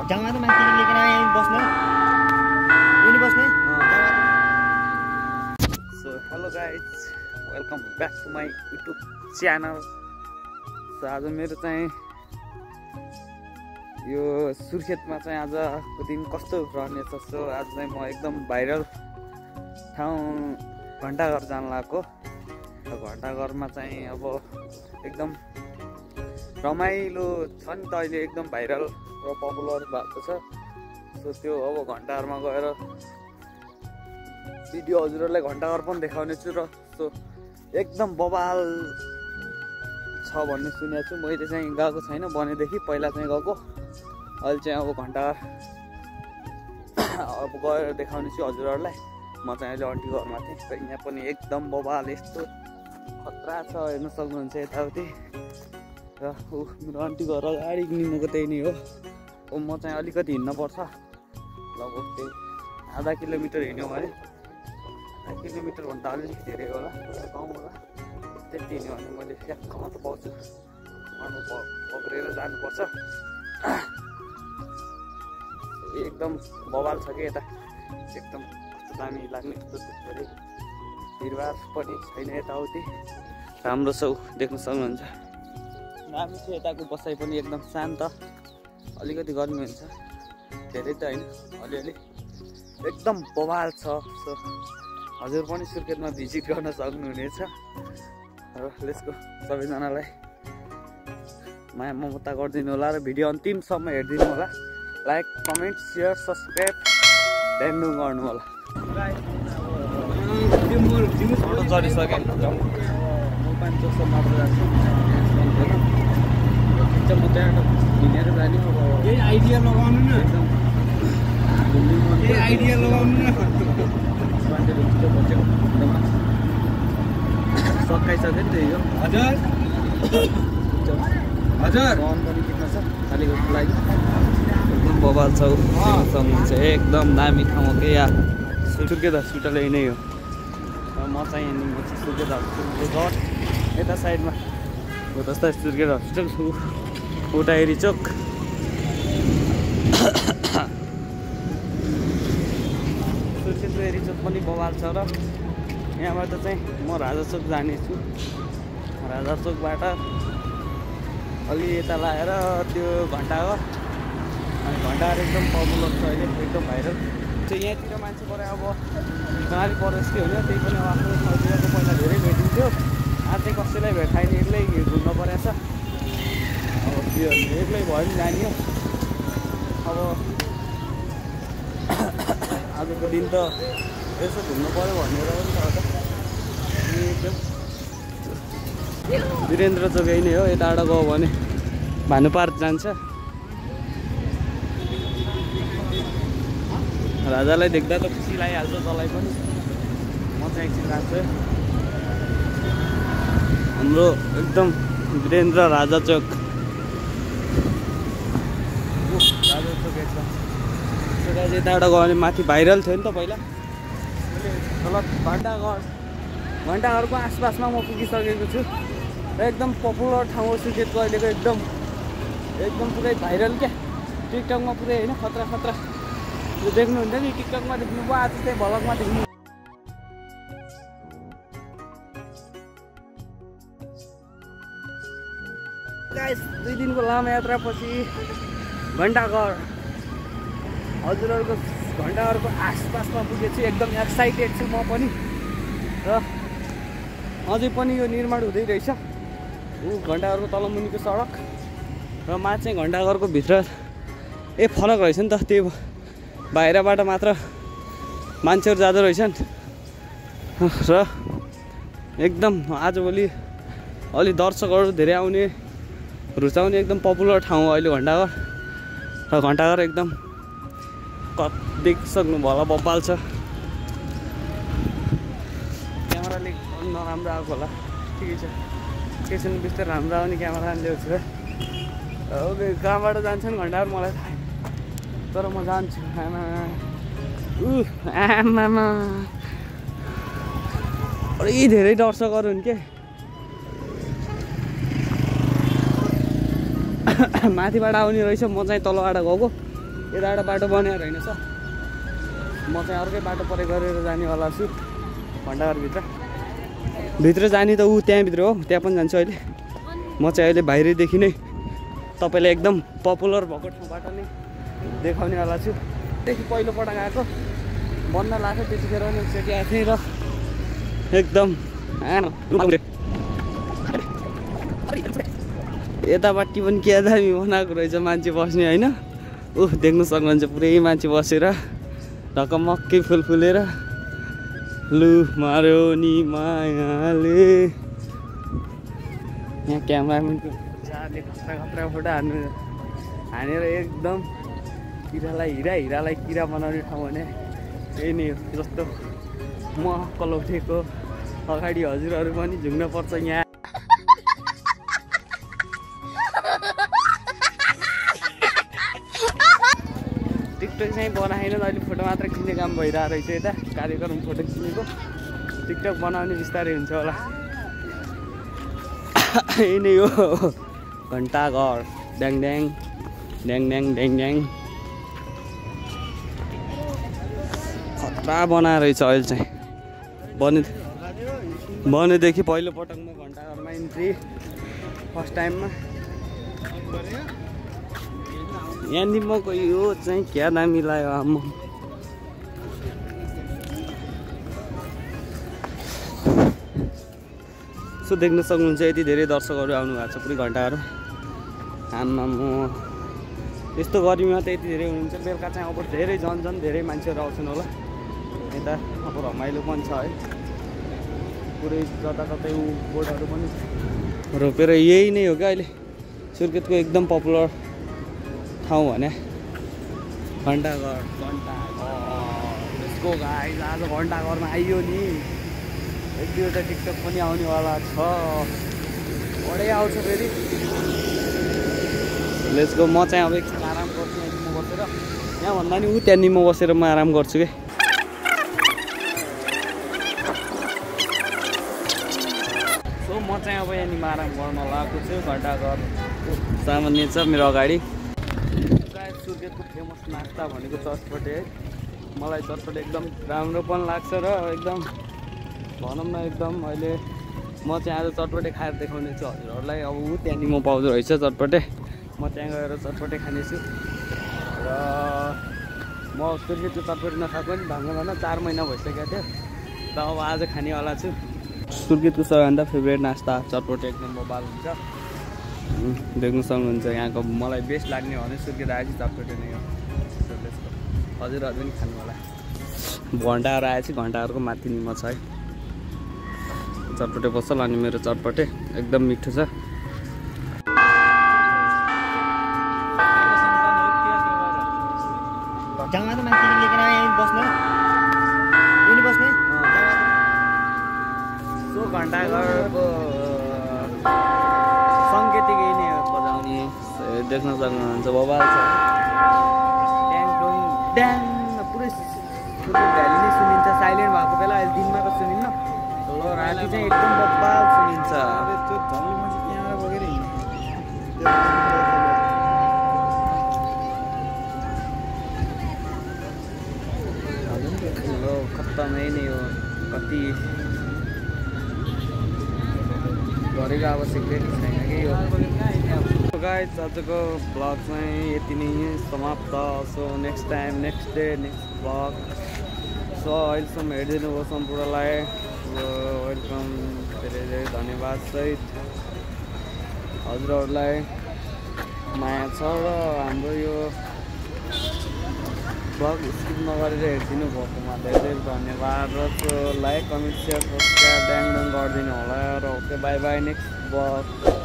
जामा त मान्छेले लिएर आए बस्ने यही बस्ने so hello guys welcome back to my YouTube channel. So आज मेरो चाहिँ यो सुर्खेतमा चाहिँ आजको दिन कस्तो रहनेछ। सो आज चाहिँ म एकदम भाइरल ठाउँ घन्टाघर जान लागेको। घन्टाघरमा चाहिँ अब एकदम रमाइलो छ नि त, अहिले एकदम भाइरल र पपुलर भएको छ। सो त्यो अब घन्टाघरमा गएर भिडियो हजुरहरूलाई घन्टाघर पनि देखाउने छु र सो एकदम बवाल छ भन्ने सुनेको छु। मैले चाहिँ गएको छैन भनेदेखि, पहिला चाहिँ गएको, अहिले चाहिँ अब घन्टाघर अब गएर देखाउने छु हजुरहरूलाई। म चाहिँ अहिले आन्टी घरमा थिएँ, यहाँ पनि एकदम बवाल यस्तो खतरा छ, हेर्न सक्नुहुन्छ यताउति। र मेरो आन्टी घर अगाडि निम्नको त्यही नै हो। म चाहिँ अलिकति हिँड्न पर्छ, लगभग त्यही आधा किलोमिटर हिँड्यो भने, आधा किलोमिटरभन्दा अलिक धेरै होला गाउँबाट। त्यति हिँड्यो भने मैले ठ्याक्कमा त पाउँछु, अनि पक्रेर जानुपर्छ। एकदम बवाल छ कि यता, एकदम कस्तो दामी लाग्ने धेरै भिडभाड पनि छैन यताउति, राम्रो छ देख्न सक्नुहुन्छ। दामी छ यताको बसाइ पनि एकदम शान्त, अलिकति गर्मी हुन्छ, धेरै त होइन, अलिअलि एकदम बवाल छ। सो हजुर पनि सुर्खेतमा भिजिट गर्न सक्नुहुनेछ। र लेट्सको सबैजनालाई माया ममता गरिदिनु होला र भिडियो अन्तिमसम्म हेरिदिनु होला। लाइक कमेन्ट सेयर सब्सक्राइब ध्यान गर्नु होला। चढिसकेँ, पानी जस्तो मात्र जान्छु, म त्यहाँ हिँडेर जाने। यही आइडिया लगाउनु न, एकदम यही आइडिया लगाउनु न। मान्छेहरू छिटो बसेको सकाइसक्यो नि त्यही हो। हजुर हजुर वाहन पनि किन्न छ खालीको लागि, एकदम बवाल छ सक्नुहुन्छ। एकदम दामी ठाउँ हो कि यहाँ सुर्खेत हस्पिटल यही नै हो। म चाहिँ सुर्खेत हस्पिटल यता साइडमा हो जस्तो सुर्खेत हस्पिटल, उता एरी चोक। सुर्खेतको एरी चोक पनि बवाल छ। र यहाँबाट चाहिँ म राजा चोक जानेछु, राजा चोकबाट अलि यता लगाएर त्यो घन्टाघर, अनि घन्टाघर एकदम पपुलर छ अहिले, एकदम भाइरल छ। यहाँतिर मान्छे पऱ्यो अब गाडी परस्कै हुने, त्यही पनि आफ्नो ठाउँतिरको पहिला धेरै भेटिन्थ्यो, आज चाहिँ कसैलाई भेटाइने, एक्लै घुम्न परेछ। अब त्यो एक्लै भयो नि जाने हो। अब आजको दिन त यसो घुम्नु पऱ्यो भनेर पनि छ त। एकदम वीरेन्द्र चोक यही नै हो, यताबाट गयो भने भानु पार्क जान्छ। राजालाई देख्दा त खुसी लागिहाल्छ तँलाई पनि। म चाहिँ एकछिन जान्छु हाम्रो एकदम वीरेन्द्र राजा चोक। राजा चोक एकदम यताबाट गयो भने माथि भाइरल थियो नि त पहिला। तल घन्टाघरको आसपासमा म पुगिसकेको छु र एकदम पपुलर ठाउँ हो सुर्खेतको अहिलेको, एकदम पुरै भाइरल क्या। टिकटकमा पुरै होइन, खतरा खतरा यो देख्नुहुन्छ नि, टिकटकमा देख्नुभयो, आज चाहिँ भ्लगमा देख्नु। गाइस 2 दिनको लामो यात्रापछि घन्टाघर, हजुरहरूको घन्टाघरको आसपासमा पुगेछु। एकदम एक्साइटेड छु म पनि। र अझै पनि यो निर्माण हुँदै रहेछ, घन्टाघरको तलमुनिको सडक र मा चाहिँ घन्टाघरको भित्र फरक रहेछ नि त, त्यो बाहिरबाट मात्र मान्छेहरू जाँदो रहेछन्। र एकदम आजभोलि अलि दर्शकहरू धेरै आउने, रुचाउने एकदम पपुलर ठाउँ हो अहिले घन्टाघर। र घन्टाघर एकदम देखिसक्नु भयो होला, बब्बाल छ। क्यामेराले नराम्रो आएको होला, ठिकै छ, केही छैन, बिस्तारै राम्रो आउने क्यामेरा ल्याउँछु। कहाँबाट जान्छन् घन्टाघर मलाई थाहा, तर म जान्छु। आमामा अरे धेरै दर्शकहरू हुन् के। माथिबाट आउने रहेछ, म चाहिँ तलबाट गएको। यताबाट बाटो बनाएर होइन सर म चाहिँ अर्कै बाटो परे गरेर जानेवाला छु भण्डारभित्र जाने त ऊ त्यहाँभित्र हो त्यहाँ पनि जान्छु अहिले म चाहिँ अहिले बाहिरैदेखि नै तपाईँलाई एकदम पपुलर भएको ठाउँबाट नै देखाउनेवाला छु देखि पहिलोपटक आएको बन्द लाग्यो त्यतिखेर नै एकचोटि आएको थिएँ र एकदम यतापट्टि पनि के दामी बनाएको रहेछ मान्छे बस्ने होइन देख्नु सक्नुहुन्छ पुरै मान्छे बसेर ढकमक्कै फुल फुलेर लु मार्यो नि मायाले यहाँ क्यामेराम्यानको चारले खतरा खतरा फोटो हानेर एकदम हिरालाई किरा बनाउने ठाउँ भने त्यही नै हो जस्तो म अक्कल उठेको अगाडि हजुरहरू पनि झुक्न पर्छ यहाँ टिकटक चाहिँ बनाएन अहिले फोटो मात्र खिच्ने काम भइरहेको रहेछ यता कार्यक्रम फोटो खिच्नेको टिकटक बनाउने बिस्तारै हुन्छ होला यही नै हो घन्टाघर ड्याङ ड्याङ ड्याङ ड्याङ ड्याङ ड्याङ खतरा बनाएर रहेछ अहिले चाहिँ बनेदेखि पहिलोपटक म घन्टाघरमा इन्ट्री फर्स्ट टाइममा यहाँनिर म यो चाहिँ क्या दामी लाग्यो आम्मा सो देख्न सक्नुहुन्छ यति धेरै दर्शकहरू आउनु भएको छ पुरै घन्टाघर आम्मा म यस्तो गर्मीमा त यति धेरै हुनुहुन्छ बेलुका चाहिँ अब धेरै झन् धेरै मान्छेहरू आउँछन् होला यता अब रमाइलो पनि छ है पुरै जताततै बोर्डहरू पनि रोपेर यही नै हो क्या अहिले सुर्खेतको एकदम पपुलर ठाउँ भने घन्टाघर यसको गाइस आज घन्टाघरमा आइयो नि एक दुईवटा टिकटक पनि आउनेवाला छ बढै आउँछ फेरि लेट्स गो म चाहिँ अब एकछिन आराम गर्छु यहाँनिर बसेर यहाँ भन्दा नि त्यहाँनिर म बसेर म आराम गर्छु कि सो म चाहिँ अब यहाँनिर आराम गर्न लगाएको छु घन्टाघर सामान्य छ मेरो अगाडि सुर्खेतको फेमस नास्ता भनेको चटपटे है मलाई चटपटे एकदम राम्रो पनि लाग्छ र एकदम भनौँ न एकदम अहिले म चाहिँ आज चटपटे खाएर देखाउने छु हजुरहरूलाई अब त्यहाँनिर म पाउँदो रहेछ चटपटे म त्यहाँ गएर चटपटे खानेछु र म सुर्खेतको चटपटे नखाएको नि भन्न 4 महिना भइसकेको थियो र अब आज खानेवाला छु सुर्खेतको सबैभन्दा फेभरेट नास्ता चटपटे एकदम बबाल हुन्छ देख्न सक्नुहुन्छ यहाँको मलाई बेस्ट लाग्ने भने सुर्खेत आएपछि चटपटे नै हो हजुरहरू पनि खानु होला घन्टाघर आएपछि घन्टाघरको माथि निम छ है चटपटे पसल अनि मेरो चटपटे एकदम मिठो छ सो घन्टाघरको सङ्केतिकै नै बजाउने देख्न सक्नुहुन्छ बबाल छ ड्याङ पुरै भ्याली नै सुनिन्छ साइलेन्ट भएको बेला अहिले दिनमा त सुनिन्न ल राति चाहिँ एकदम बबाल सुनिन्छ खत्तमै नै हो कति गरेको अब सिक्रेट छैन कि यो गाइस आजको ब्लग चाहिँ यति नै समाप्त so next time next day next blog so अहिलेसम्म हेरिदिनु भयो सम्पूर्णलाई वेलकम धेरै धेरै धन्यवाद सहित हजुरहरूलाई माया छ र हाम्रो यो ब्लग स्किप नगरेर हेरिदिनु भएकोमा धेरै धेरै धन्यवाद र लाइक कमेन्ट सेयर सब्सक्राइब ड्याङ ड्याङ गरिदिनु होला र okay by by next blog